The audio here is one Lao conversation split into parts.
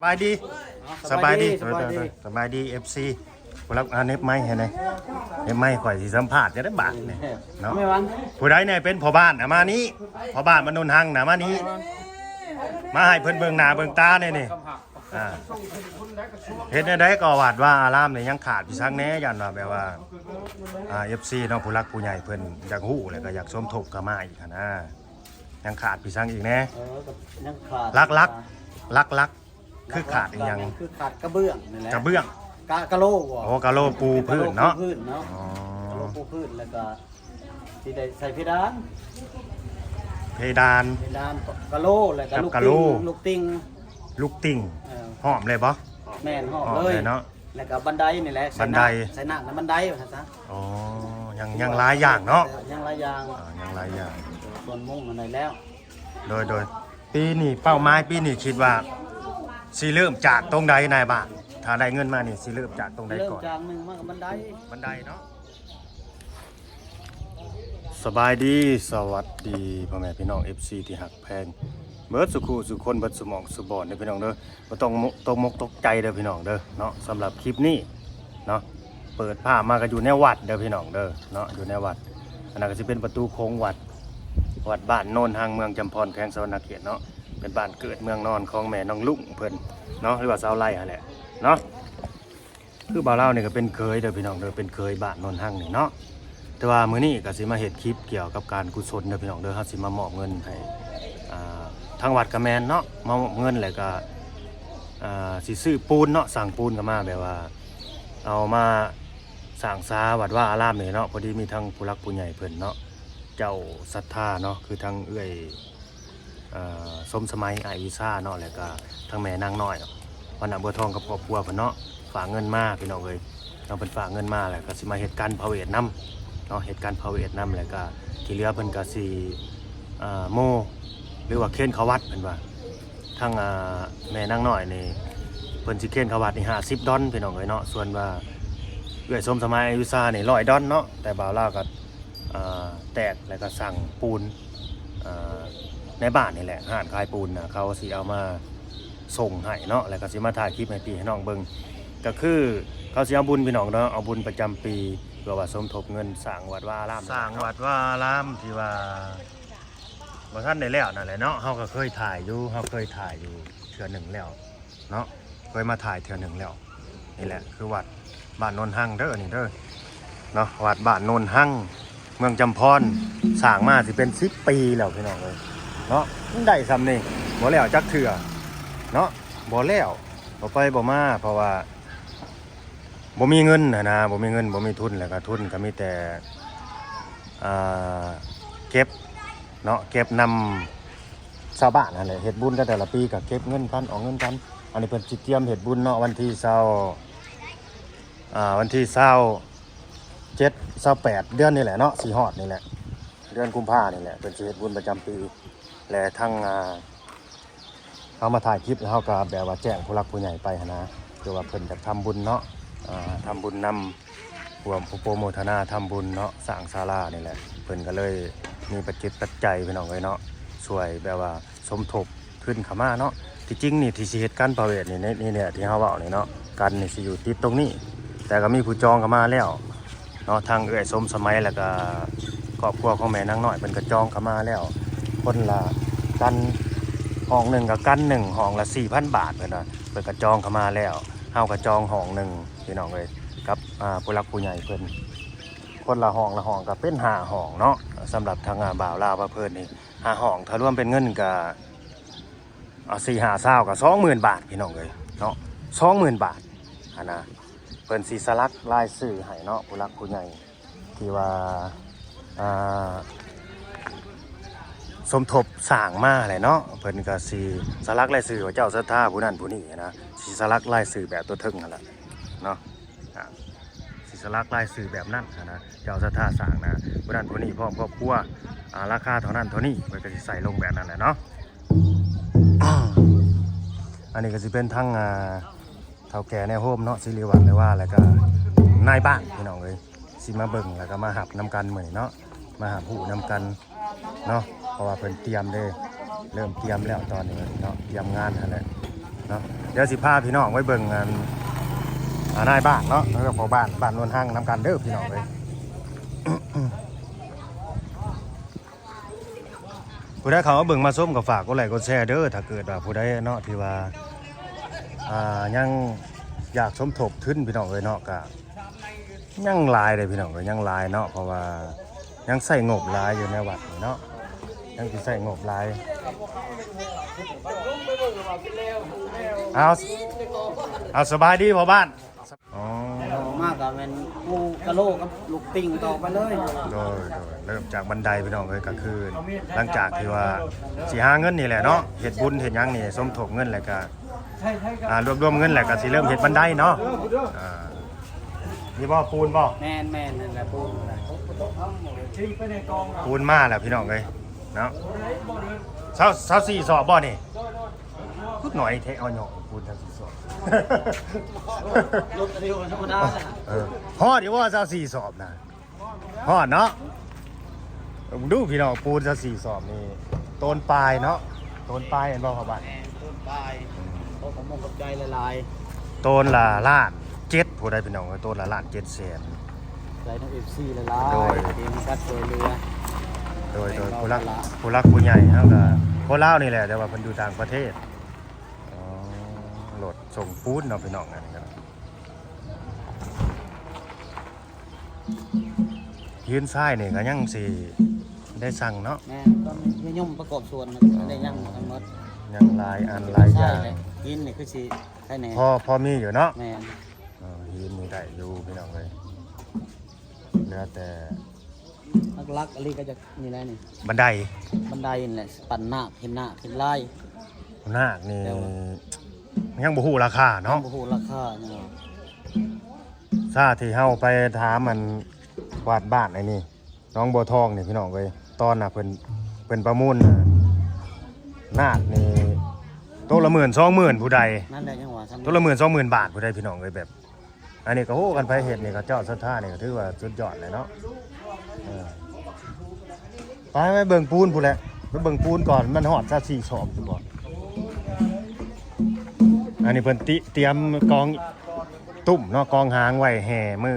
ສະບາຍດີ ສະບາຍດີ ສະບາຍດີ ສະບາຍດີ ເອັຟຊີ ຜູ້ລັກ ອ່າ ເນັບໄມໃຫ້ແດ່ ເນັບໄມຂ້ອຍຊິສຳພາດຈະໄດ້ບາດນີ້ເນາະ. ຜູ້ໃດແດ່ເປັນພໍ່ບ້ານນະ ມານີ້ ພໍ່ບ້ານບ້ານໂນນຮັງນະ ມານີ້ ມາໃຫ້ເພິ່ນເບິ່ງໜ້າເບິ່ງຕາແດ່ນີ້. ອ່າ ເຮັດແນວໃດກໍວັດວາອາລາມນີ້ຍັງຂາດອີ່ສັງແດ່ ຢ້ານວ່າແບບວ່າ ອ່າ ເອັຟຊີເນາະ ຜູ້ຫຼັກຜູ້ໃຫຍ່ເພິ່ນຢາກຮູ້ ແລ້ວກໍຢາກສົມທົບເຂົ້າມາອີກຫັ້ນນະ ຍັງຂາດອີ່ສັງອີກແດ່? ເອີ ກໍຍັງຂາດ ຫຼັກໆ ຫຼັກໆ ຄືຂາດອີ່ຫຍັງ? ຄືຂາດກະເບື້ອງນີ້ແຫຼະ ກະເບື້ອງ ກະ ກະໂຫຼບໍ່? ໂອ້ ກະໂຫຼປູພື້ນເນາະ ກະໂຫຼປູພື້ນເນາະ. ອໍ ກະໂຫຼປູພື້ນ ແລ້ວກໍ ຊິໄດ້ໃສ່ເພດານ ເພດານ ເພດານ ກະໂຫຼ ແລ້ວກໍ ກັບ ລູກ ກະໂຫຼ ຕິ່ງ ລູກຕິ່ງ ລູກຕິ່ງ ເອີ ຫ້ອມເລີຍບໍ່? ແມ່ນ ຫ້ອມ ຫ້ອມເລີຍ ເລີຍເນາະ. ແລ້ວກໍບັນໄດນີ້ແຫຼະ ບັນໄດ ໃສ່ນ້ຳ ໃສ່ນ້ຳນະ ບັນໄດວ່າຊັ້ນຊະ. ອໍ ຍັງ ຍັງຫຼາຍຢ່າງເນາະ ຍັງຫຼາຍຢ່າງ ອ່າ ຍັງຫຼາຍຢ່າງ. ສ່ວນມຸງມັນໄດ້ແລ້ວ ໂດຍ ໂດຍ. ປີນີ້ ເປົ້າໝາຍປີນີ້ຄິດວ່າຊິເລີ່ມຈາກຕົງໃດນາຍບ້ານ? ຖ້າໄດ້ເງິນມານີ້ ຊິເລີ່ມຈາກຕົງໃດກ່ອນ? ເລີ່ມຈາກໜຶ່ງມາກັບບັນໄດ ບັນໄດເນາະ. ສະບາຍດີ ສະຫວັດດີພໍ່ແມ່ພີ່ນ້ອງ ເອັຟຊີ ທີ່ຮັກແພງເບິດສູ່ຄູ່ສູ່ຄົນ ເບິດສູ່ໝ່ອງສູ່ບ່ອນເດີພີ່ນ້ອງເດີ. ບໍ່ຕ້ອງຕົກມົກຕົກໃຈເດີພີ່ນ້ອງເດີເນາະ. ສຳລັບຄລິບນີ້ເນາະ ເປີດພາບມາກໍຢູ່ໃນວັດເດີພີ່ນ້ອງເດີເນາະ ຢູ່ໃນວັດ. ອັນນັ້ນກໍຊິເປັນປະຕູໂຂງວັດ ວັດບ້ານໂນນຮັງ ເມືອງຈຳພອນ ແຂວງສະຫວັນນະເຂດເນາະ. ເປັນບ້ານເກີດເມືອງນອນຂອງແມ່ນ້ອງລຸງເພິ່ນເນາະ ຫຼືວ່າສາວໄລຫັ້ນແຫຼະເນາະ. ຄືບ່າວລາວນີ້ກໍເປັນເຂີຍເດີພີ່ນ້ອງເດີ ເປັນເຂີຍບ້ານໂນນຮັງນີ້ເນາະ. ແຕ່ວ່າມື້ນີ້ກໍຊິມາເຮັດຄລິບກ່ຽວກັບການກຸສົນເດີພີ່ນ້ອງເດີ. ເຮົາຊິມາມອບເງິນໃຫ້ ອ່າ ທາງວັດກະແມ່ນເນາະ ມາມອບເງິນ ແລ້ວກໍ ອ່າ ຊິຊື້ປູນເນາະ ສ້າງປູນກໍມາ ແບບວ່າເອົາມາສ້າງສາວັດວາອາລາມນີ້ເນາະ. ພໍດີມີທາງຜູ້ຫຼັກຜູ້ໃຫຍ່ເພິ່ນເນາະ ເຈົ້າສັດທາເນາະ ຄືທາງເອື້ອຍ ເອີ ສົມສະໄໝ ອ້າຍວິຊາເນາະ ແລ້ວກະທາງແມ່ນາງນ້ອຍ ວັນນະບົວທອງ ກັບຄອບຄົວເພິ່ນເນາະ ຝາກເງິນມາພີ່ນ້ອງເອີຍເນາະ. ເພິ່ນຝາກເງິນມາ ແລ້ວກະຊິມາເຮັດການພາເວດນຳເນາະ ເຮັດການພາເວດນຳ ແລ້ວກະທີ່ເຫຼືອເພິ່ນກະຊິ ເອີ ໂມ ຫຼືວ່າເຄນເຂົ້າວັດເພິ່ນວ່າ. ທາງ ເອີ ແມ່ນາງນ້ອຍນີ້ ເພິ່ນຊິເຄນເຂົ້າວັດນີ້ຫ້າສິບດອນພີ່ນ້ອງເອີຍເນາະ. ສ່ວນວ່າເອື້ອຍສົມສະໄໝ ອ້າຍວິຊານີ້ຮ້ອຍດອນເນາະ ແຕ່ບ່າວລາວກະ ອ່າ ແຕກ ແລ້ວກໍສ້າງປູນ ອ່າ ໃນບ້ານນີ້ແຫຼະ ຮ້ານຂາຍປູນນະ ເຂົາຊິເອົາມາສົ່ງໃຫ້ເນາະ ແລ້ວກໍຊິມາຖ່າຍຄລິບໃຫ້ພີ່ໃຫ້ນ້ອງເບິ່ງ. ກໍຄືເຂົາຊິເອົາບຸນພີ່ນ້ອງເນາະ ເອົາບຸນປະຈຳປີ ເພື່ອວ່າສົມທົບເງິນສ້າງວັດວາອາລາມ ສ້າງວັດວາອາລາມ ທີ່ວ່າບໍ່ທັນໄດ້ແລ້ວນັ້ນແຫຼະເນາະ. ເຮົາກໍເຄີຍຖ່າຍຢູ່ ເຮົາເຄີຍຖ່າຍຢູ່ເທື່ອໜຶ່ງແລ້ວ ເນາະ ເຄີຍມາຖ່າຍເທື່ອໜຶ່ງແລ້ວ. ນີ້ແຫຼະຄືວັດບ້ານໂນນຮັງເດີ ນີ້ເດີເນາະ ວັດບ້ານໂນນຮັງ ເມືອງຈຳພອນ ສ້າງມາຊິເປັນສິບປີແລ້ວພີ່ນ້ອງເອີຍເນາະ. ມັນໄດ້ສ່ຳນີ້ ບໍ່ແລ້ວຈັກເທື່ອເນາະ ບໍ່ແລ້ວ ບໍ່ໄປບໍ່ມາ ເພາະວ່າບໍ່ມີເງິນຫັ້ນນະ ບໍ່ມີເງິນ ບໍ່ມີທຶນ ແລ້ວກໍທຶນກໍມີແຕ່ ອ່າ ເກັບເນາະ ເກັບນຳ ຊາວບ້ານຫັ້ນແຫຼະ ເຮັດບຸນແຕ່ລະປີກໍເກັບເງິນກັນ ອອກເງິນກັນ. ອັນນີ້ເພິ່ນຊິຕຽມເຮັດບຸນເນາະ ວັນທີຊາວ ອ່າ ວັນທີຊາວເຈັດ ຊາວແປດ ເດືອນນີ້ແຫຼະເນາະ ຊິຮອດນີ້ແຫຼະ ເດືອນກຸມພານີ້ແຫຼະ ເພິ່ນຊິເຮັດບຸນປະຈຳປີ. ແລະ ທາງ ອ່າ ເຮົາມາຖ່າຍຄລິບ ແລ້ວເຮົາກໍແບບວ່າແຈ້ງຜູ້ຫຼັກຜູ້ໃຫຍ່ໄປຫັ້ນນະ ຄືວ່າເພິ່ນຢາກທຳບຸນເນາະ ອ່າ ທຳບຸນນຳ ຮ່ວມໂປໂມທະນາທຳບຸນເນາະ ສ້າງສາລານີ້ແຫຼະ. ເພິ່ນກໍເລີຍມີປັດຈິດປັດໄຈພີ່ນ້ອງເອີຍເນາະ ຊ່ວຍແບບວ່າສົມທົບທຶນເຂົ້າມາເນາະ. ທີ່ຈິງນີ້ທີ່ຊິເຮັດກັນພາເວດນີ້ ໃນນີ້ແຫຼະທີ່ເຮົາເວົ້ານີ້ເນາະ ກັນນີ້ຊິຢູ່ຕິດຕົງນີ້ ແຕ່ກໍມີຜູ້ຈອງເຂົ້າມາແລ້ວເນາະ ທາງເອື້ອຍສົມສະໄໝ ແລ້ວກໍຄອບຄົວຂອງແມ່ນາງນ້ອຍ ເພິ່ນກໍຈອງເຂົ້າມາແລ້ວ ຄົນລະກັນ ຫ້ອງໜຶ່ງກໍກັນໜຶ່ງ ຫ້ອງລະສີ່ພັນບາດ ເພິ່ນວ່າ ເພິ່ນກໍຈອງເຂົ້າມາແລ້ວ. ເຮົາກໍຈອງຫ້ອງໜຶ່ງ ພີ່ນ້ອງເອີຍ ກັບ ອ່າ ຜູ້ຫຼັກຜູ້ໃຫຍ່ເພິ່ນ ຄົນລະຫ້ອງລະຫ້ອງກໍເປັນຫ້າຫ້ອງເນາະ. ສຳລັບທາງ ອ່າ ບ່າວລາວພາເພີນນີ້ ຫ້າຫ້ອງ ຖ້າລວມເປັນເງິນກໍ ອ່າ ສີ່ຫ້າຊາວກໍສອງໝື່ນບາດ ພີ່ນ້ອງເອີຍເນາະ ສອງໝື່ນບາດຫັ້ນນະ. ເພິ່ນຊິສະຫຼັກລາຍຊື່ໃຫ້ເນາະ ຜູ້ຫຼັກຜູ້ໃຫຍ່ ທີ່ວ່າ ອ່າ ສົມທົບສ້າງມາແຫຼະເນາະ ເພິ່ນກໍຊິສະຫຼັກລາຍຊື່ວ່າເຈົ້າສັດທາຜູ້ນັ້ນຜູ້ນີ້ນະ ຊິສະຫຼັກລາຍຊື່ແບບຕົວເທິງຫັ້ນແຫຼະເນາະ ອ່າ ຊິສະຫຼັກລາຍຊື່ແບບນັ້ນຫັ້ນນະ ເຈົ້າສັດທາສ້າງນະ ຜູ້ນັ້ນຜູ້ນີ້ ພ້ອມຄອບຄົວ ອ່າ ລາຄາເທົ່ານັ້ນເທົ່ານີ້ ເພິ່ນກໍຊິໃສ່ລົງແບບນັ້ນແຫຼະເນາະ. ອັນນີ້ກໍຊິເປັນທັງ ອ່າ ເຖົ້າແກ່ນາຍໂຮມເນາະ ສິລິວັດ ຫຼືວ່າ ແລ້ວກໍນາຍບ້ານ ພີ່ນ້ອງເອີຍ ຊິມາເບິ່ງ ແລ້ວກໍມາຮັບນຳກັນມື້ນີ້ເນາະ ມາຮັບຮູ້ນຳກັນເນາະ ເພາະວ່າເພິ່ນຕຽມເດ້ ເລີ່ມຕຽມແລ້ວຕອນນີ້ເນາະ ຕຽມງານຫັ້ນແຫຼະເນາະ. ດຽວຊິພາພີ່ນ້ອງໄປເບິ່ງອັນ ອ່າ ນາຍບ້ານເນາະ ແລ້ວກໍພໍ່ບ້ານ ບ້ານໂນນຮັງນຳກັນເດີພີ່ນ້ອງເອີຍ. ຜູ້ໃດເຂົ້າມາເບິ່ງມາຊົມກໍຝາກກົດໄລ້ກົດແຊເດີ ຖ້າເກີດວ່າຜູ້ໃດເນາະ ທີ່ວ່າ ອ່າ ຍັງຢາກສົມທົບທຶນພີ່ນ້ອງເອີຍເນາະ ກະ ຍັງຫຼາຍເດ້ພີ່ນ້ອງເອີຍ ຍັງຫຼາຍເນາະ ເພາະວ່າຍັງໃຊ້ງົບຫຼາຍຢູ່ໃນວັດນີ້ເນາະ ຍັງຊິໃຊ້ງົບຫຼາຍ. ເອົາ ເອົາ ສະບາຍດີພໍ່ບ້ານ. ອໍ ອອກມາກໍແມ່ນປູກະໂລກັບລູກຕິ່ງຕໍ່ໄປເລີຍ. ໂດຍ ໂດຍ ເລີ່ມຈາກບັນໄດພີ່ນ້ອງເອີຍ ກໍຄືຫຼັງຈາກທີ່ວ່າຊິຫາເງິນນີ້ແຫຼະເນາະ ເຮັດບຸນເຮັດຫຍັງນີ້ ສົມທົບເງິນ ແລ້ວກໍ ອ່າ ລວບລວມເງິນແລ້ວກໍຊິເລີ່ມເຮັດບັນໄດເນາະ. ອ່າ ນີ້ບໍ່ ປູນບໍ່? ແມ່ນໆ ນັ້ນແຫຼະ ປູນນັ້ນແຫຼະ ປູນມາແລ້ວພີ່ນ້ອງເອີຍເນາະ. ຊາວ ຊາວສີ່ສອບບໍ່ນີ້? ຄືໜ້ອຍແທ້ ເອົາເນາະ ປູນຊາວສີ່ສອບ ລົດອັນນີ້ກໍທຳມະດາ. ເອີ ຮອດຢູ່ບໍ່ ຊາວສີ່ສອບນະ? ຮອດເນາະ. ເບິ່ງດູພີ່ນ້ອງ ປູນຊາວສີ່ສອບນີ້ ໂຕນປາຍເນາະ ໂຕນປາຍແມ່ນບໍ່ພໍ່ບ້ານ? ແມ່ນ ໂຕນປາຍ. ອືມ ຂໍຂອບມຸກຂອບໃຈຫຼາຍໆ. ໂຕນລະລ້ານເຈັດ ຜູ້ໃດພີ່ນ້ອງເອີຍ ໂຕນລະລ້ານເຈັດແສນ. ໃຈນຳເອັຟຊີຫຼາຍໆ ໂດຍ ທີ່ມີການຊ່ວຍເຫຼືອ. ໂດຍ ໂດຍ ຜູ້ຫຼັກ ຜູ້ຫຼັກຜູ້ໃຫຍ່ເຮົາກໍຄົນລາວນີ້ແຫຼະ ແຕ່ວ່າເພິ່ນຢູ່ຕ່າງປະເທດ. ອໍ ລົດສົ່ງປູນເນາະພີ່ນ້ອງ ອັນນີ້ກໍ ພື້ນຊາຍນີ້ກໍຍັງຊິໄດ້ສ້າງເນາະ. ແມ່ນ ຕອນເຮັດຍົມປະກອບສ່ວນ ອໍ ໄດ້ຍັງບໍ່ທັນໝົດ ຍັງຫຼາຍອັນຫຼາຍຢ່າງ. ຫີນນີ້ຄືຊິໄດ້ແດ່ ພໍ ພໍມີຢູ່ເນາະ. ແມ່ນ ເອີ ຫີນນີ້ໄດ້ຢູ່ພີ່ນ້ອງເອີຍ ເຫຼືອແຕ່ ຫຼັກໆ ອັນນີ້ກໍຈະນີ້ແຫຼະນີ້ ບັນໄດ ບັນໄດນີ້ແຫຼະ ປັ້ນນາກ ເຫັນນາກ ເຫັນລາຍ ນາກນີ້ ແຕ່ວ່າ ຍັງບໍ່ຮູ້ລາຄາເນາະ ຍັງບໍ່ຮູ້ລາຄາເນາະ. ຊາທີ່ເຮົາໄປຖາມອັນ ວັດບ້ານໄອ້ນີ້ ໜອງບົວທອງນີ້ພີ່ນ້ອງເອີຍ ຕອນນະເພິ່ນ ເພິ່ນປະມູນນາກນີ້ ໂຕລະໝື່ນສອງໝື່ນຜູ້ໃດ ນັ້ນແຫຼະ ຍັງວ່າສ່ຳ ໂຕລະໝື່ນສອງໝື່ນບາດຜູ້ໃດພີ່ນ້ອງເອີຍ. ແບບ ອັນນີ້ກໍ ໂອ້ ຄັນໃຜເຮັດນີ້ ເຂົາເຈົ້າສັດທານີ້ ກໍຖືວ່າສຸດຍອດແຫຼະເນາະ. ເອີ ໄປ ໄປເບິ່ງປູນພຸ້ນແຫຼະ ໄປເບິ່ງປູນກ່ອນ ມັນຮອດຊາວສີ່ສອບຢູ່ບໍ່. ອັນນີ້ເພິ່ນຕິ ຕຽມກອງ ຕຸ້ມເນາະ ກອງຫາງໄວ້ແຫ່ມື້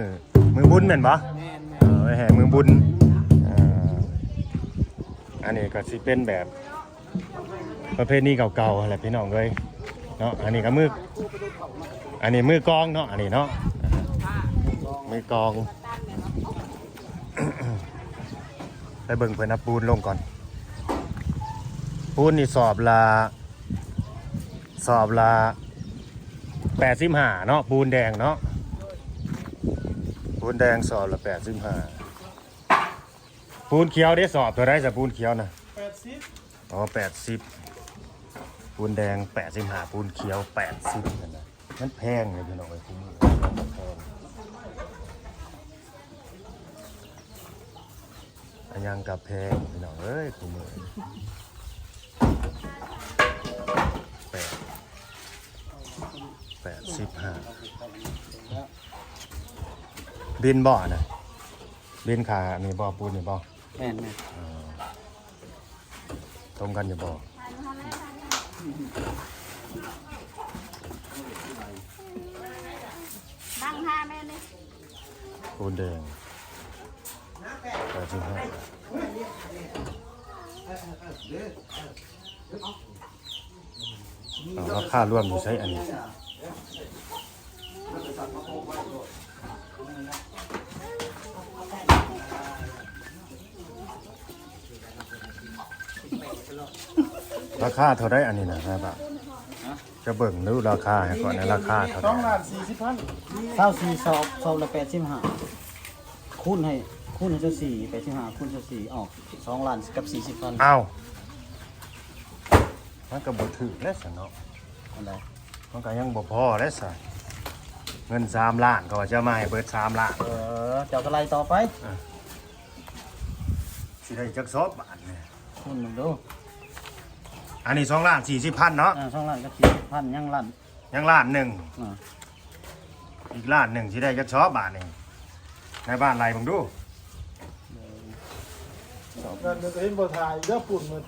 ມື້ບຸນແມ່ນບໍ່? ແມ່ນໆ ເອີ ໄວ້ແຫ່ມື້ບຸນ. ເອີ ອັນນີ້ກໍຊິເປັນແບບປະເພນີເກົ່າໆຫັ້ນແຫຼະພີ່ນ້ອງເອີຍເນາະ. ອັນນີ້ກໍມື ອັນນີ້ມືກອງເນາະ ອັນນີ້ເນາະ ມືກອງ. ໄປເບິ່ງເພິ່ນເອົາປູນລົງກ່ອນ. ປູນນີ້ສອບລະ ສອບລະແປດສິບຫ້າເນາະ ປູນແດງເນາະ ປູນແດງສອບລະແປດສິບຫ້າ. ປູນຂຽວເດ້ ສອບເທົ່າໃດຊະ ປູນຂຽວນະ? ແປດສິບ. ອໍ ແປດສິບ ປູນແດງແປດສິບຫ້າ ປູນຂຽວແປດສິບຫັ້ນນະ. ມັນແພງເດ້ພີ່ນ້ອງເອີຍ ຄູ່ມື້ມັນແພງ. ອັນຫຍັງກໍແພງພີ່ນ້ອງເອີຍ ຄູ່ມື້ ແປດ ແປດສິບຫ້າ. ບິນບໍ່ນະ? ບິນຄ່ານີ້ບໍ່? ປູນນີ້ບໍ່? ແມ່ນໆ. ອໍ ຕົງກັນຢູ່ບໍ່? ບັງຫາແມ່ນີ້ ປູນແດງ ແປດສິບຫ້າ. ເອົາ ລາຄາລວມຢູ່ໃສອັນນີ້? ລາຄາເທົ່າໃດອັນນີ້ນະ ນາຍບ້ານ? ຈະເບິ່ງດູລາຄາໃຫ້ກ່ອນນະ ລາຄາເທົ່າໃດ? ສອງລ້ານສີ່ສິບພັນ. ຊາວສີ່ສອບ ສອບລະແປດສິບຫ້າ ຄູນໃຫ້ ຄູນໃຫ້ຊາວສີ່ ແປດສິບຫ້າ ຄູນຊາວສີ່ ອອກສອງລ້ານກັບສີ່ສິບພັນ. ອ້າວ ມັນກໍບໍ່ຖືກແລ້ວຊັ້ນເນາະ. ອັນໃດ? ມັນກໍຍັງບໍ່ພໍແລ້ວຊັ້ນ ເງິນສາມລ້ານ ເຂົາວ່າຈະມາໃຫ້ເບິດສາມລ້ານ. ເອີ ເຈົ້າກໍໄລ່ຕໍ່ໄປ. ອ່ະ ຊິໄດ້ຈັກສອບບາດນີ້? ຄູນເບິ່ງດູ. ອັນນີ້ສອງລ້ານສີ່ສິບພັນເນາະ. ເອີ ສອງລ້ານກັບສີ່ສິບພັນ ຍັງລ້ານ ຍັງລ້ານໜຶ່ງ. ອ່າ ອີກລ້ານໜຶ່ງຊິໄດ້ຈັກສອບບາດນີ້? ນາຍບ້ານໄລ່ເບິ່ງດູ. ເອີ ສອບ ນັ້ນກໍເຫັນບໍ່ຖ່າຍເດີ ຝຸ່ນໝົດ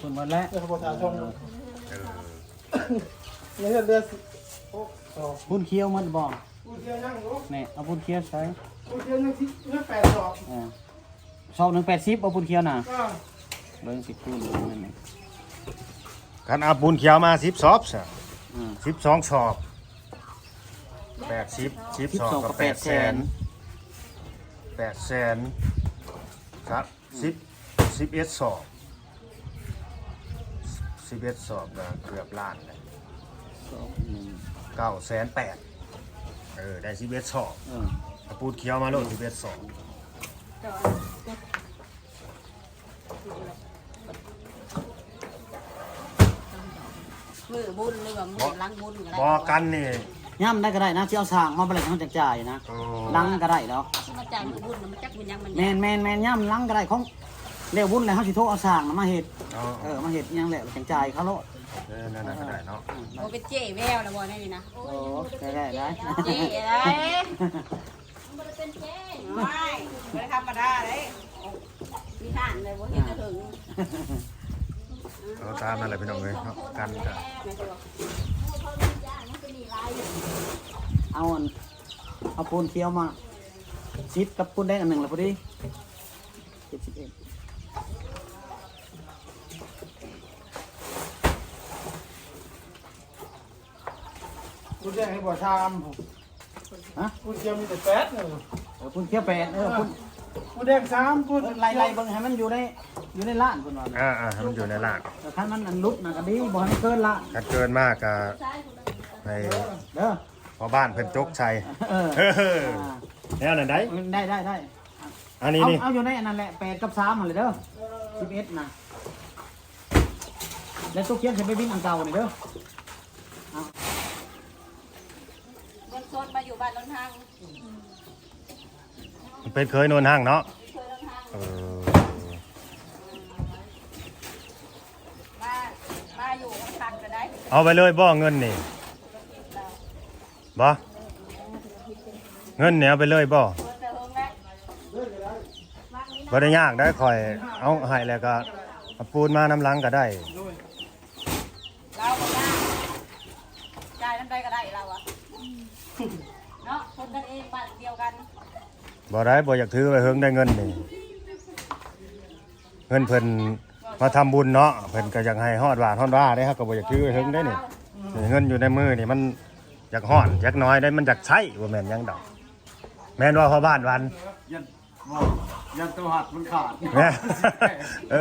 ຝຸ່ນໝົດແລ້ວ ເອີ ບໍ່ຖ່າຍຊ່ອງ. ເອີ ເອີ. ໃນເຮືອນເຫຼືອສິບຫົກສອບ. ປູນຂຽວໝົດບໍ່? ປູນຂຽວຍັງຢູ່. ແນ່ ເອົາປູນຂຽວໃສ່. ປູນຂຽວຍັງສິບ ຍັງແປດສອບ. ເອີ ສອບໜຶ່ງແປດສິບ ເອົາປູນຂຽວນະ. ເອີ ເບິ່ງຊິຄູນເບິ່ງນັ້ນ. ຄັນເອົາປູນຂຽວມາສິບສອບຊະ. ອືມ ສິບສອງສອບ ແປດສິບ ສິບສອບກໍແປດແສນ ແປດແສນ ຄັບ ສິບ ສິບເອັດສອບ ສິບເອັດສອບກໍເກືອບລ້ານແລ້ວ. ສອບໜຶ່ງ ເກົ້າແສນແປດ. ເອີ ໄດ້ສິບເອັດສອບ. ເອີ ເອົາປູນຂຽວມາໂລດ ສິບເອັດສອບ. ມື້ບຸນ ຫຼືວ່າມື້ຫຼັງບຸນກໍໄດ້. ບໍ່ ກັນນີ້ ຍາມໃດກໍໄດ້ນະ ຊິເອົາສ້າງມາ ບັດແລ້ວເຮົາຈັ່ງຈ່າຍນະ. ໂອ້ ຫຼັງກໍໄດ້ດອກ ຊິມາຈ່າຍມື້ບຸນນະ ມັນຈັກມັນຫຍັງມັນ. ແມ່ນໆໆ ຍາມຫຼັງກໍໄດ້ ຂອງແລ້ວບຸນແລ້ວ ເຮົາຊິໂທເອົາສ້າງນະມາເຮັດ. ອໍ ເອີ ມາເຮັດຫຍັງແລ້ວຈັ່ງຈ່າຍເຂົາໂລດ. ເອີ ນັ້ນໆ ກໍໄດ້ເນາະ. ອືມ ບໍ່ເປັນເຈ້ແວວແລ້ວບໍ່ ແນວນີ້ນະ? ໂອ້ ໄດ້ໆ ເຈ້ໄດ້. ມັນບໍ່ໄດ້ເປັນເຈ້ ໂອ້ຍ ບໍ່ໄດ້ທຳມະດາເດ້. ມີທ່ານເລີຍ ບໍ່ເຫັນແຕ່ເຖິງ. ເອົາຕາມນັ້ນແຫຼະພີ່ນ້ອງເອີຍເນາະ ກັນກະ ເອົາອັນ ເອົາປູນຂຽວມາສິບກັບປູນແດງອັນໜຶ່ງລະພໍດີ ເຈັດສິບເອັດ. ປູນແດງໃຫ້ບໍ່ ສາມ. ຮະ? ປູນຂຽວມີແຕ່ແປດເນາະ. ເອີ ປູນຂຽວແປດ ເອີ ເອີ ປູນ ປູນແດງສາມ ປູນ ເອີ ໄລ່ໆເບິ່ງໃຫ້ມັນຢູ່ໃນ ຢູ່ໃນລ້ານເພິ່ນວ່າ. ອ່າໆ ໃຫ້ມັນຢູ່ໃນລ້ານ. ເອີ ຄັນມັນອັນຫຼຸດນະກໍດີ ບໍ່ໃຫ້ມັນເກີນລ້ານ. ຄັນເກີນມາກໍໃຫ້ ເອີ ພໍ່ບ້ານເພິ່ນຈົກໃສ່. ເອີ ເອີ ອ່າ ແນວນັ້ນໄດ໋. ເອີ ໄດ້ໆໆ. ອັນນີ້ ເອົາ ນີ້ ເອົາຢູ່ໃນອັນນັ້ນແຫຼະ ແປດກັບສາມຫັ້ນແຫຼະເດີ ສິບເອັດນະ. ແລ້ວໂຕຂຽນໃສ່ໃບບິນອັນເກົ່ານີ້ເດີ. ເອົາ ເບິ່ງໂຊນມາຢູ່ບ້ານໂນນຮັງ ເປັນເຂີຍໂນນຮັງເນາະ. ເອີ ມາ ມາຢູ່ນຳກັນກໍໄດ້. ເອົາໄປເລີຍບໍ່ເງິນນີ້? ບໍ່ ເງິນນີ້ເອົາໄປເລີຍບໍ່? ບໍ່ໄດ້ຍາກໄດ໋ ຂ້ອຍເອົາໃຫ້ແລ້ວກໍເອົາປູນມານຳຫຼັງກໍໄດ້. ລາວບໍ່ຍາກ ຈ່າຍນຳໃດກໍໄດ້ລາວອະ ເນາະ ຄົນກັນເອງ ບ້ານດຽວກັນ. ບໍ່ໄດ້ ບໍ່ຢາກຖືໄວ້ເຫິງໄດ໋ເງິນນີ້. ເງິນເພິ່ນມາທຳບຸນເນາະ ເພິ່ນກໍຢາກໃຫ້ຮອດຫວານຮອດຫວ້າເດ້ ເຮົາກໍບໍ່ຢາກຖືໄວ້ເຫິງເດ້ນີ້. ເງິນຢູ່ໃນມືນີ້ມັນຢາກຮ້ອນຢາກໜອຍເດ້ ມັນຢາກໃຊ້ ບໍ່ແມ່ນຫຍັງດອກ. ແມ່ນບໍ່ພໍ່ບ້ານວັນ? ຢ້ານ ບໍ່ ຢ້ານໂຕຮັດມັນຂາດ. ເອີ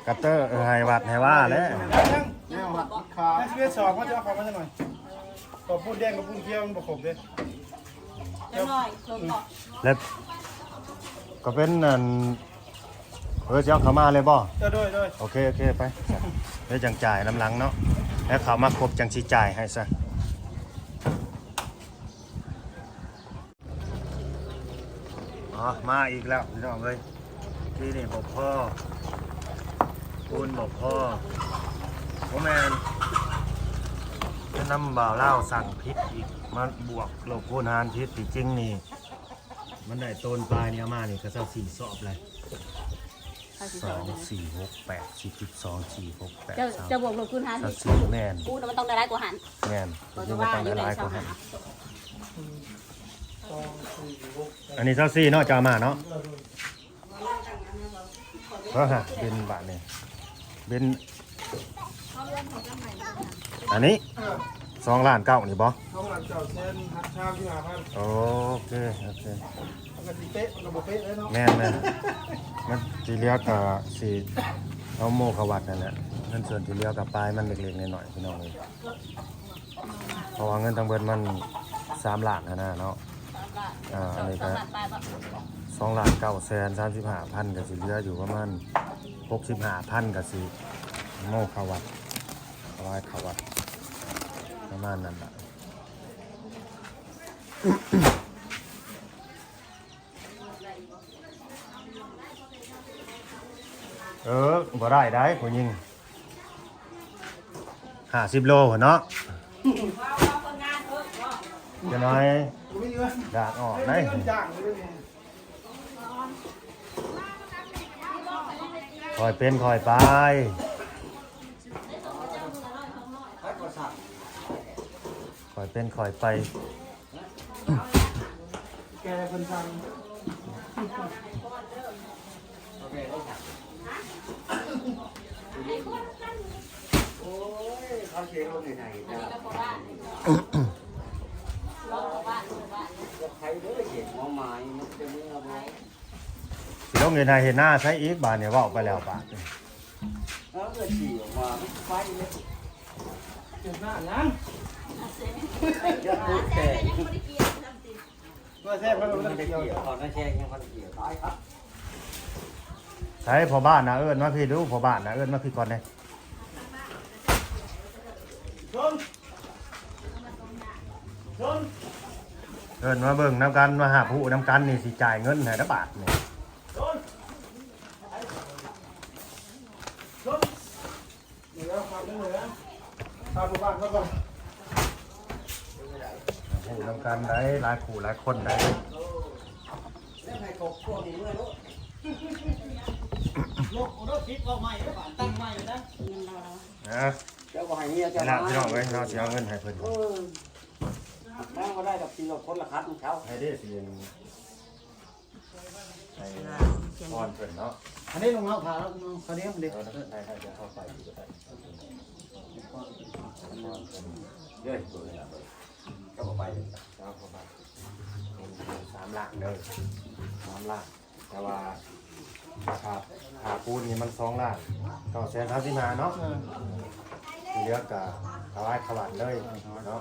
ກະເຕີ ເອີ ໃຫ້ວັດໃຫ້ວ່າແຫຼະ. ແນວຮັດມັນຂາດ. ສິບເອັດສອບ ເຂົາຈະເອົາເຂົ້າມາຈັກໜ່ອຍ. ກໍປູນແດງກັບປູນຂຽວມັນບໍ່ຄົບເດ້. ຈັກໜ່ອຍ ເພີ່ມບໍ່? ແລ້ວກໍເປັນອັນ ເອີ ຊິເອົາເຂົ້າມາເລີຍບໍ່? ໂດຍ ໂດຍ ໂອເຄ ໂອເຄ ໄປ ແລ້ວຈັ່ງຈ່າຍນຳຫຼັງເນາະ ແລ້ວເຂົ້າມາຄົບຈັ່ງຊິຈ່າຍໃຫ້ຊະ. ອໍ ມາອີກແລ້ວພີ່ນ້ອງເອີຍ ທີ່ນີ້ບໍ່ພໍ ປູນບໍ່ພໍ ບໍ່ແມ່ນ ນຳບ່າວລາວສັ່ງຜິດອີກ ມາບວກລົບຄູນຫານຜິດ. ທີ່ຈິງນີ້ ມັນໄດ້ໂຕນປາຍນີ້ເອົາມານີ້ກໍຊາວສີ່ສອບແລ້ວ. ສອງ ສີ່ ຫົກ ແປດ ສິບ ສິບສອງ ສີ່ ຫົກ ແປດ ເຈົ້າ ຊາວ ເຈົ້າບວກລົບຄູນຫານ ຊາວສີ່ ແມ່ນ ກູນະ ມັນຕ້ອງໄດ້ຫຼາຍກວ່າຫັ້ນ. ແມ່ນ ເພາະວ່າຢູ່ໃນຊາວຫ້າ ອັນນີ້ຊາວສີ່ເນາະ ເຈົ້າເອົາມາເນາະ. ເອີ ເບິ່ງຫາ ເປັນບາດນີ້ ເປັນ ອັນນີ້ ເອີ ສອງລ້ານເກົ້ານີ້ບໍ່? ສອງລ້ານເກົ້າແສນ ສາມສິບຫ້າພັນ. ໂອເຄ ໂອເຄ ມັນກໍຊິເປະ ມັນກໍບໍ່ເປະເລີຍເນາະ. ແມ່ນໆ ມັນທີ່ເຫຼືອກໍຊິເອົາໂມເຂົ້າວັດນັ້ນແຫຼະ ເງິນສ່ວນທີ່ເຫຼືອກໍປາຍມັນເລັກໆນ້ອຍໆ ພີ່ນ້ອງເອີຍ. ເພາະວ່າເງິນທັງເບິດມັນສາມລ້ານຫັ້ນນະເນາະ. ສາມລ້ານ ອ່າ ອັນນີ້ກໍ ສອງລ້ານປາຍບໍ່? ສອງລ້ານເກົ້າແສນສາມສິບຫ້າພັນ ກໍຊິເຫຼືອຢູ່ປະມານຫົກສິບຫ້າພັນ ກໍຊິໂມເຂົ້າວັດ ຖວາຍເຂົ້າວັດ ປະມານນັ້ນລະ. ເອີ ບໍ່ໄດ້ໄດ໋ ຜູ້ຍິງ ຫ້າສິບໂລພຸ້ນເນາະ ຈະໜ້ອຍ ດາກອອກໄດ໋. ຄ່ອຍເປັນຄ່ອຍໄປ. ຂ້ອຍເປັນຂ້ອຍໄປ. ແກເພິ່ນສັ່ງ ໂອ້ຍ ເຂົາເສຍລົງໃຫ້ໄດ້ນະ ໃຜເດີເສຍຫົວໝາຍ ມັນຈະເມືອບໍ່? ຊິລົງເຮັດໄຮ່ເຮັດນາໃສອີກບາດນີ້ ເວົ້າໄປແລ້ວບາດນີ້ ເອີ ເອີ ຂີ່ອອກມາໄປເລີຍ ເຮັດໜ້າຫຍັງ? ຢ່າປູກແຕກ ເມື່ອແຊກມັນບໍ່ໄດ້ກ່ຽວ ຕອນນັ້ນແຊກຍັງບໍ່ໄດ້ກ່ຽວ ຕາຍຄັບ. ໃສພໍ່ບ້ານນະ ເອີ້ນມາພີ້ດູ ພໍ່ບ້ານນະ ເອີ້ນມາພີ້ກ່ອນແດ່. ເອີ້ນມາເບິ່ງນຳກັນ ມາຮັບຮູ້ນຳກັນນີ້ ຊິຈ່າຍເງິນໃຫ້ລະບາດນີ້. ຮູ້ນຳກັນໄດ໋ ຫຼາຍຄູ່ຫຼາຍຄົນໄດ໋. ນະ ເຈົ້າກໍໃຫ້ເມຍເຈົ້າ ນີ້ລະ ມາ ພີ່ນ້ອງເອີຍ ເຮົາຊິເອົາເງິນໃຫ້ເພິ່ນ ເອີ ແມ່ນບໍ່ໄດ້ດອກ ຂີ່ລົດຄົນລະຄັນເຂົາ ໃຫ້ເດ້ຊິ ໃຫ້ພອນເພິ່ນເນາະ ອັນນີ້ລົງເອົາຜ້າແລ້ວ ເຂົານີ້ເດ້ ເອີ ໄດ້ໆ ດຽວເຂົ້າໄປ ເດີ້ ເຈົ້າບໍ່ໄປ ເຈົ້າບໍ່ໄປ ສາມລ້ານເດີ້ ສາມລ້ານ. ແຕ່ວ່າຄ່າ ຄ່າປູນນີ້ມັນສອງລ້ານເກົ້າແສນສາມສິບຫ້າເນາະ ເອີ ທີ່ເຫຼືອກໍຖວາຍເຂົ້າວັດເລີຍເນາະ.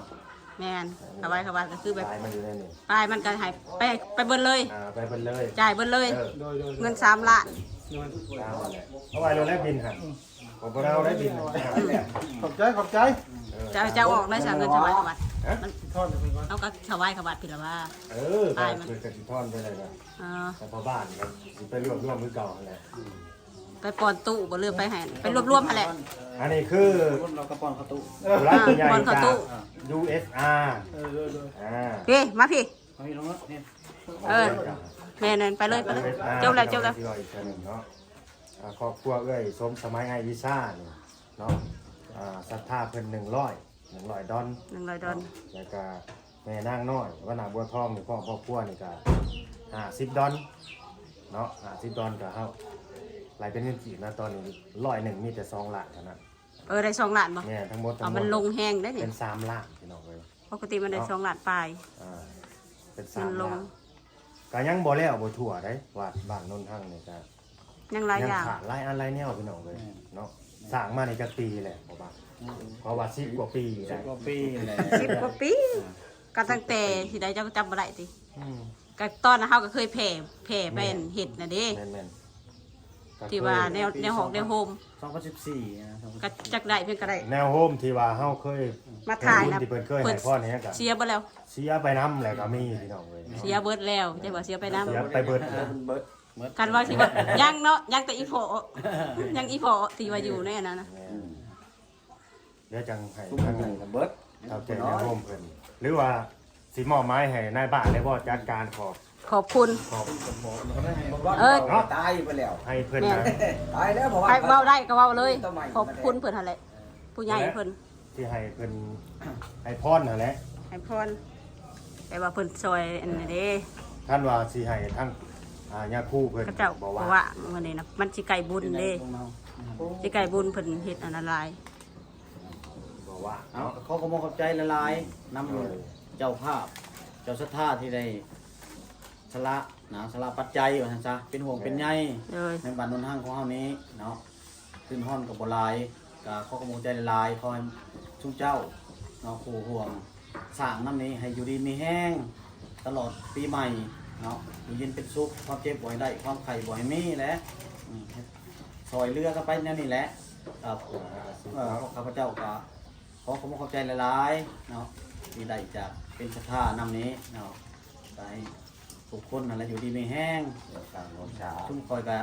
ແມ່ນ ຖວາຍເຂົ້າວັດກໍຄືແບບ ປາຍມັນຢູ່ໃນນີ້ ປາຍມັນກໍໃຫ້ໄປ ໄປເບິດເລີຍ ອ່າ ໄປເບິດເລີຍ ຈ່າຍເບິດເລີຍ ເອີ ໂດຍໆໆ ເງິນສາມລ້ານ ສາມລ້ານແຫຼະ ເອົາໄວ້ໂລດແລ້ວບິນຫັ້ນ ອືມ ຂ້ອຍບໍ່ໄດ້ເອົາໄດ້ບິນ ຂອບໃຈ ຂອບໃຈ ເອີ ເຈົ້າ ເຈົ້າອອກໄດ້ຊະ ເງິນຖວາຍເຂົ້າວັດ ຮະ ມັນ ຊິທອນໃຫ້ເພິ່ນກ່ອນ ເຮົາກໍຖວາຍເຂົ້າວັດພີ້ລະວ່າ ເອີ ປາຍມັນ ເພິ່ນກໍຊິທອນໄປເລີຍນະ ອໍ ແຕ່ພໍ່ບ້ານກໍຊິໄປລວບລວມຄືເກົ່າຫັ້ນແຫຼະ ອືມ ໄປປ່ອນຕູ້ບໍ່ ຫຼືໄປໃຫ້ ໄປລວບລວມຫັ້ນແຫຼະ. ອັນນີ້ຄື ລາວກໍປ່ອນເຂົ້າຕູ້ ຜູ້ຫຼັກຜູ້ໃຫຍ່ ອ່າ ຈາກ ຢູເອສອາ ເອີ ໂດຍໆ ອ່າ ເດ້ ມາພີ້ ມາພີ້ ລົງເນາະ ເອີ ແມ່ນໆ ໄປເລີຍ ໄປເລີຍ ຢູເອສອາ ຈົບແລ້ວ ຈົບແລ້ວ ເນາະ ອ່າ ຄອບຄົວເອື້ອຍສົມສະໄໝ ອ້າຍວິຊານີ້ເນາະ ອ່າ ສັດທາເພິ່ນໜຶ່ງຮ້ອຍ ໜຶ່ງຮ້ອຍດອນ ໜຶ່ງຮ້ອຍດອນ ເນາະ ແລ້ວກະແມ່ນາງນ້ອຍ ວັນນະບົວທອງ ນີ້ ພ້ອມຄອບຄົວນີ້ກະຫ້າສິບດອນເນາະ ຫ້າສິບດອນ ກະເຮົາໄລ່ເປັນເງິນກີບນະ ຕອນນີ້ຮ້ອຍໜຶ່ງມີແຕ່ສອງລ້ານເທົ່ານັ້ນ. ເອີ ໄດ້ສອງລ້ານບໍ່? ແມ່ນ ທັງໝົດ ເອົາ ທັງໝົດ ມັນລົງແຮງເດ້ນີ້ ເປັນສາມລ້ານ ພີ່ນ້ອງເອີຍ ປົກກະຕິມັນໄດ້ ເນາະ ສອງລ້ານປາຍ ອ່າ ເປັນສາມລ້ານ ກະຍັງບໍ່ແລ້ວບໍ່ທົ່ວເດ້ ວັດບ້ານໂນນທັງນີ້ກະ ຍັງຫຼາຍຢ່າງ ຍັງຂາດຫຼາຍອັນຫຼາຍແນວ ພີ່ນ້ອງເອີຍ ແມ່ນ ເນາະ ສ້າງມານີ້ຈັກປີແລ້ວ ເພາະວ່າ ອືມ ເພາະວ່າສິບກວ່າປີແລ້ວ ສິບກວ່າປີແລ້ວ ສິບກວ່າປີ ອ່າ ກໍຕັ້ງແຕ່ທີ່ໃດ ເຈົ້າກໍຈຳບໍ່ໄດ້ຕິ? ອືມ ກໍຕອນນັ້ນເຮົາກໍເຄີຍແຜ່ ແຜ່ໄປ ແມ່ນ ເຮັດນະເດ້ ແມ່ນໆ ທີ່ວ່າແນວ ແນວຮອກແນວໂຮມ ສອງພັນສິບສີ່ນະ ກໍຈັກໄດ້ເພິ່ນກໍໄດ້ ແນວໂຮມທີ່ວ່າເຮົາເຄີຍມາຖ່າຍນະ ທີ່ເພິ່ນເຄີຍໃຫ້ພອນໃຫ້ຫຍັງກະ ເສຍເບິດແລ້ວ ເສຍໄປນຳແລ້ວກໍມີ ພີ່ນ້ອງເອີຍ ເສຍເບິດແລ້ວ ຈັກວ່າເສຍໄປນຳ ເສຍໄປເບິດ ເບິດ ຄັນວ່າຊິວ່າຍັງເນາະ ຍັງແຕ່ອີ່ພໍ່ ຍັງອີ່ພໍ່ທີ່ວ່າຢູ່ໃນອັນນັ້ນນະ ແມ່ນ ດຽວຈັ່ງໃຫ້ທາງເຖົ້າແກ່ແນວໂຮມເພິ່ນ ຫຼືວ່າຊິມອບໝາຍໃຫ້ນາຍບ້ານໄດ້ບໍ່ ຈັດການຂອບ ຂອບຄຸນ ຂອບ ເອີ ເນາະ ຕາຍໄປແລ້ວ ໃຫ້ເພິ່ນ ແມ່ນ ນະ ຕາຍແລ້ວ ເພາະວ່າ ໃຫ້ເວົ້າໄດ້ກໍເວົ້າເລີຍ ຂອບຄຸນເພິ່ນຫັ້ນແຫຼະ ຜູ້ໃຫຍ່ເພິ່ນ ຊິໃຫ້ເພິ່ນໃຫ້ພອນຫັ້ນແຫຼະ ໃຫ້ພອນ ແຕ່ວ່າເພິ່ນຊ່ອຍອັນນັ້ນເດ້ ຄັນວ່າຊິໃຫ້ທາງ ອ່າ ຍາຄູເພິ່ນ ເຂົາເຈົ້າບໍ່ວ່າ ບໍ່ວ່າມື້ນີ້ນະ ມັນຊິໃກ້ບຸນເດ້ ຊິໃກ້ບຸນ ເພິ່ນເຮັດອັນນັ້ນຫຼາຍ ບໍ່ວ່າ ເອົາ ເນາະ ກໍຂໍຂອບອົກຂອບໃຈຫຼາຍໆ ນຳ ໂດຍ ເຈົ້າພາບ ເຈົ້າສັດທາທີ່ໄດ້ສະຫຼະນະ ສະຫຼະປັດໄຈວ່າຊັ້ນຊະ ເປັນຫ່ວງເປັນໃຍ ໂດຍ ໃນບ້ານໂນນຮັງຂອງເຮົານີ້ເນາະ ຄືນຮອນກໍບໍ່ຫຼາຍ ກໍຂໍຂອບອົກຂອບໃຈຫຼາຍໆ ຂໍໃຫ້ຊຸມເຈົ້າເນາະ ຜູ້ຮ່ວມສ້າງນຳນີ້ ໃຫ້ຢູ່ດີມີແຮງຕະຫຼອດປີໃໝ່ເນາະ ຢູ່ເຢັນເປັນສຸກ ຄວາມເຈັບບໍ່ໃຫ້ໄດ້ ຄວາມໄຂ້ບໍ່ໃຫ້ມີແຫຼະ ອືມ ຊ່ອຍເຫຼືອກັນໄປແນວນີ້ແຫຼະ ເອີ ຂ້າພະເຈົ້າກໍຂໍຂອບອົກຂອບໃຈຫຼາຍໆເນາະ ທີ່ໄດ້ຈະເປັນສັດທານຳນີ້ເນາະ ກໍໃຫ້ທຸກຄົນຫັ້ນແຫຼະຢູ່ດີມີແຮງ ເອີ ສ້າງໂຮງສາ ຊຸມຂ້ອຍກໍ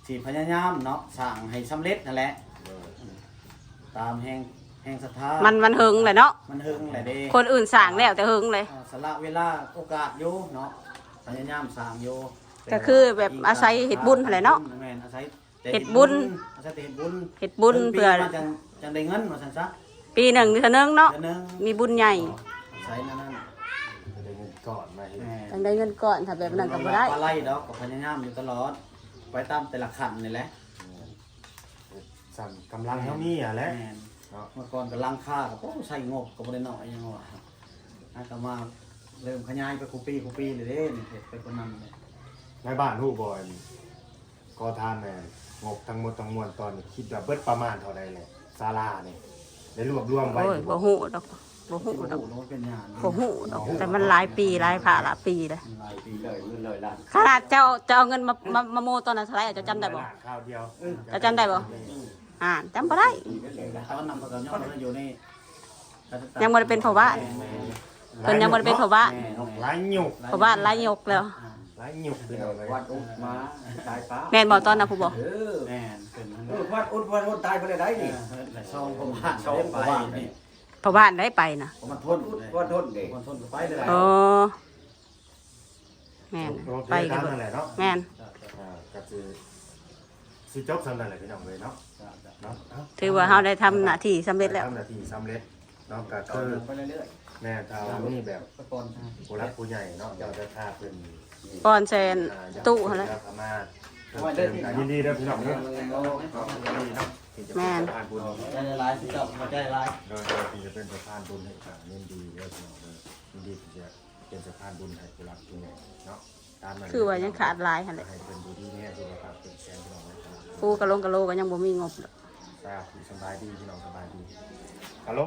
ຊິພະຍາຍາມເນາະ ສ້າງໃຫ້ສຳເລັດຫັ້ນແຫຼະ ໂດຍ ຕາມແຮງ ແຮງສັດທາ ມັນ ມັນເຫິງແຫຼະເນາະ ມັນເຫິງແຫຼະເດ້ ຄົນອື່ນສ້າງແລ້ວແຕ່ເຫິງເລີຍ ເອີ ສະຫຼະເວລາໂອກາດຢູ່ເນາະ ພະຍາຍາມສ້າງຢູ່ ກໍຄືແບບອາໄສເຮັດບຸນຫັ້ນແຫຼະເນາະ ແມ່ນ ອາໄສ ເຮັດບຸນ ອາໄສແຕ່ເຮັດບຸນ ເຮັດບຸນເພື່ອ ເພິ່ນປີມາຈັ່ງ ຈັ່ງໄດ້ເງິນວ່າຊັ້ນຊະ ປີໜຶ່ງເທື່ອໜຶ່ງເນາະ ເທື່ອໜຶ່ງ ມີບຸນໃຫຍ່ ອໍ ໃຊ້ແນວນັ້ນ ໄດ້ເງິນກ້ອນມາເຮັດ ແມ່ນ ຈັ່ງໄດ້ເງິນກ້ອນ ຖ້າແບບນັ້ນກໍບໍ່ໄດ້ ປາໄລດອກ ກໍພະຍາຍາມຢູ່ຕະຫຼອດ ໄປຕາມແຕ່ລະຂັ້ນນີ້ແຫຼະ ສ່ຳກຳລັງເຮົາມີຫັ້ນແຫຼະ ແມ່ນ ເນາະ ເມື່ອກ່ອນກໍຫຼັງຄາກໍ ໂອ້ ໃຊ້ງົບກໍບໍ່ໄດ້ໜ້ອຍຫຍັງວ່າ ຫາກໍມາເລີ່ມຂະຫຍາຍໄປຄູ່ປີຄູ່ປີເລີຍເດ້ ເຮັດໄປຜູ້ນຳເລີຍ ນາຍບ້ານຮູ້ບໍ່ ອັນ ຂໍທານແມ່ນ ງົບທັງໝົດທັງມວນຕອນນີ້ ຄິດວ່າເບິດປະມານເທົ່າໃດແຫຼະ ສາລານີ້ ໄດ້ລວບລວມໄວ້ ໂອ້ຍ ຢູ່ບໍ່? ບໍ່ຮູ້ດອກ ບໍ່ຮູ້ດອກ ບໍ່ເປັນຫຍັງ ບໍ່ຮູ້ດອກ ແຕ່ມັນຫຼາຍປີ ຫຼາຍພາລະປີເດ້ ມັນຫຼາຍປີ ເລີຍເງິນເລີຍລ້ານ ຂະໜາດເຈົ້າ ເຈົ້າເອົາເງິນມາ ມາ ມາໂມຕອນນັ້ນເທົ່າໃດ ເຈົ້າຈຳໄດ້ບໍ່? ລ້ານຄາວດຽວ ເຈົ້າຈຳໄດ້ບໍ່? ອ່າ ຈຳບໍ່ໄດ້ ຕອນນັ້ນເພິ່ນກໍຍັງບໍ່ໄດ້ຢູ່ໃນ ຍັງບໍ່ໄດ້ເປັນພໍ່ບ້ານ ເພິ່ນຍັງບໍ່ໄດ້ເປັນພໍ່ບ້ານ ຫຼາຍຍຸກ ພໍ່ບ້ານຫຼາຍຍຸກແລ້ວ ຫຼາຍຍຸກພີ່ນ້ອງເອີຍ ວັດອຸດມາ ຕາຍປາ ແມ່ນບໍ່? ຕອນນັ້ນ ຜູ້ບໍ່? ເອີ ແມ່ນ ເພິ່ນ ເອີ ວັດອຸດວັດທົນຕາຍບໍ່ໄດ້ໄດ໋ນີ້ ເອີ ແລະສອງພໍ່ບ້ານ ສອງພໍ່ບ້ານນີ້ ພໍ່ບ້ານໄດ້ໄປນະ ວັດທົນ ວັດທົນເດ້ ວັດທົນກໍໄປເລີຍ ອໍ ແມ່ນ ໂອເຄ ໄປກັນ ຕາມນັ້ນແຫຼະເນາະ ແມ່ນ ອ່າ ກໍຄື ຊິຈົບສ່ຳນັ້ນແຫຼະພີ່ນ້ອງເອີຍເນາະ ເນາະ ເອົ້າ ຖືວ່າເຮົາໄດ້ທຳໜ້າທີ່ສຳເລັດແລ້ວ ໄດ້ທຳໜ້າທີ່ສຳເລັດເນາະ ກໍຄື ຕໍ່ໄປເລື້ອຍໆ ແມ່ນ ຖ້າວ່າມີແບບ ໄປກ່ອນ ຜູ້ຫຼັກຜູ້ໃຫຍ່ເນາະ ເຈົ້າຈະພາເພິ່ນ ກ່ອນແຊນ ອ່າ ຕູ້ຫັ້ນແຫຼະ ເຂົ້າມາ ເພີ່ມເຕີມ ກໍຍິນດີເດີພີ່ນ້ອງເດີ ຍິນດີເນາະ ທີ່ຈະເປັນ ແມ່ນ ສະພານບຸນ ຂອບໃຈຫຼາຍໆ ເຈົ້າ ຂອບໃຈຫຼາຍ ໂດຍ ໂດຍ ທີ່ຈະເປັນສະພານບຸນໃຫ້ ກໍຍິນດີເດີພີ່ນ້ອງເດີ ຍິນດີທີ່ຈະ ເປັນສະພານບຸນໃຫ້ຜູ້ຫຼັກຜູ້ໃຫຍ່ເນາະ ຕາມນັ້ນ ຄືວ່າຍັງຂາດຫຼາຍຫັ້ນແຫຼະ ໃຫ້ເພິ່ນຢູ່ດີມີແຮງ ສຸຂະພາບເຂັ້ມແຂງ ພີ່ນ້ອງເອີຍ ປູກະໂລງກະໂລກໍຍັງບໍ່ມີງົບດອກ ສາທຸ ສະບາຍດີພີ່ນ້ອງ ສະບາຍດີ ກະໂລງ